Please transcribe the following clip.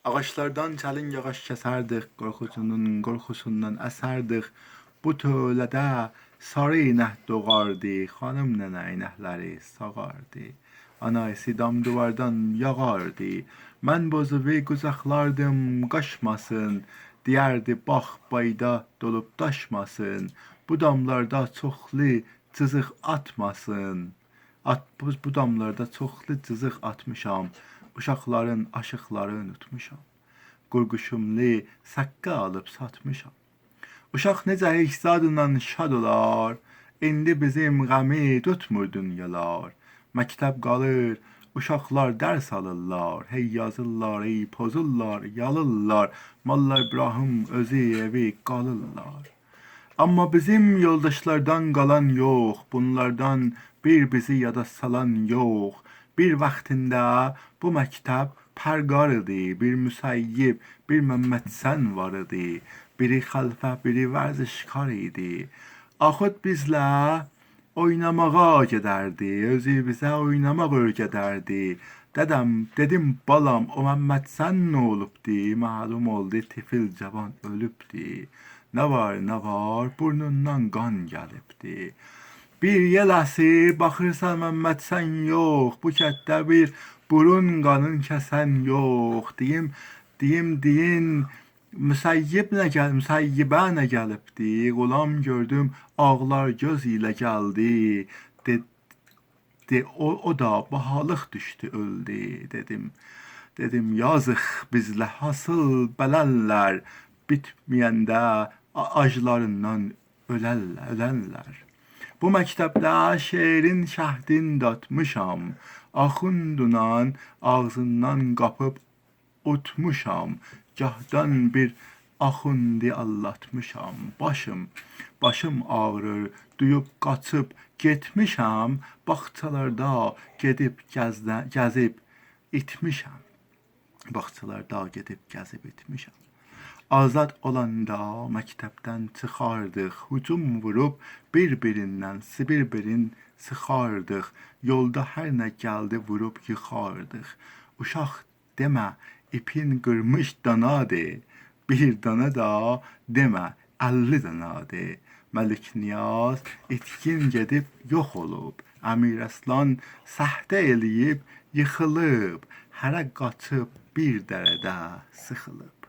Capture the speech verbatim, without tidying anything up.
آغاجلاردان چلینگ آغاج کسردیک، قورخوسونون قورخوسوندان اسردیک. بو تؤوله‌ده ساری اینک دوغاردی، خانیم ننه اینکلری ساغاردی. آنایسی دام-دیواردان یاغاردی. من بوزووی قوجاقلاردیم، قاچماسین. دئیردی: «باخ، بایدا دولوب داشماسین. بو داملاردا چوخلو جیزیق آتماسین.» آت، بو، بو داملاردا چوخلو جیزیق آتمیشام. اوشاقلارین آشیقلاری اونوتموشام. قورقوشوملو سققه آلیب ساتمیشام. اوشاق نئجه هئچ زادینان شاد اولار، ایندی بیزیم غمی توتمور دونیالار. مکتب قالیر، اوشاقلار درس آلیرلار، هئی یازیرلار، هئی پوزورلار، یالیرلار. موللا ابراهیم اؤزو ائوی قالیرلار. آمما بیزیم یولداشلاردان قالان یوخ، بونلاردان بیر بیزی یادا سالان یوخ. بیر واختیندا بو مکتب پرگار ایدی، بیر مسیب، بیر ممدسن وار ایدی. بیری خلفه، بیری ورزشکار ایدی. آخوند بیزله اویناماغا گئدردی، اؤزو بیزه اویناماق اؤیره‌دردی. ددم، دئدیم: «بالام، او ممدسن نه اولوبدی؟» معلوم اولدو، طفل جاوان اؤلوبدو. نه وار، نه وار، بورنوندان قان گلیبدی. بیر یئل اسیر، باخیرسان ممدسن یوخ، بو کتده بیر بورون قانین کسن یوخ. دئییم، دئییم، دئیین، مسیب نه گل-، مسیبه نه گلیبدی؟ غلام گؤردوم، آغلار گؤز ایله گلدی. دئ-، دئ-، او، او دا باهالیق دوشدو، اؤلدو. دئدیم، دئدیم: «یازیق بیزله حاصیل بلنلر، بیتمه‌ینده آ-، آجلاریندان اؤلرلر، اؤلنلر.» بو مکتبده شعرین شهدین داتمیشام، آخوندونان آغزیندان قاپیب اوتموشام، گاهدان بیر آخوندی آللاتمیشام. باشیم، باشیم آغریر، دویوب قاچیب گئتمیشم، باغچالاردا گئدیب گزده-، گزیب ایتمیشم. باغچالاردا گئدیب گزیب ایتمیشم. آزاد اولاندا مکتبدن چیخاردیق، هجوم ووروب بیر-بیریندن سی-، بیر-بیرین سیخاردیق. یولدا هر نه گلدی ووروب ییخاردیق. اوشاق دئمه، ایپین قیرمیش دانادیر. بیر دانا دا دئمه، اللی دانادیر. ملک نیاز ایتکین گئدیب یوخ اولوب. امیراسلان سهته ائله‌ییب ییخیلیب. هره قاچیب بیر دره‌ده سیخیلیب.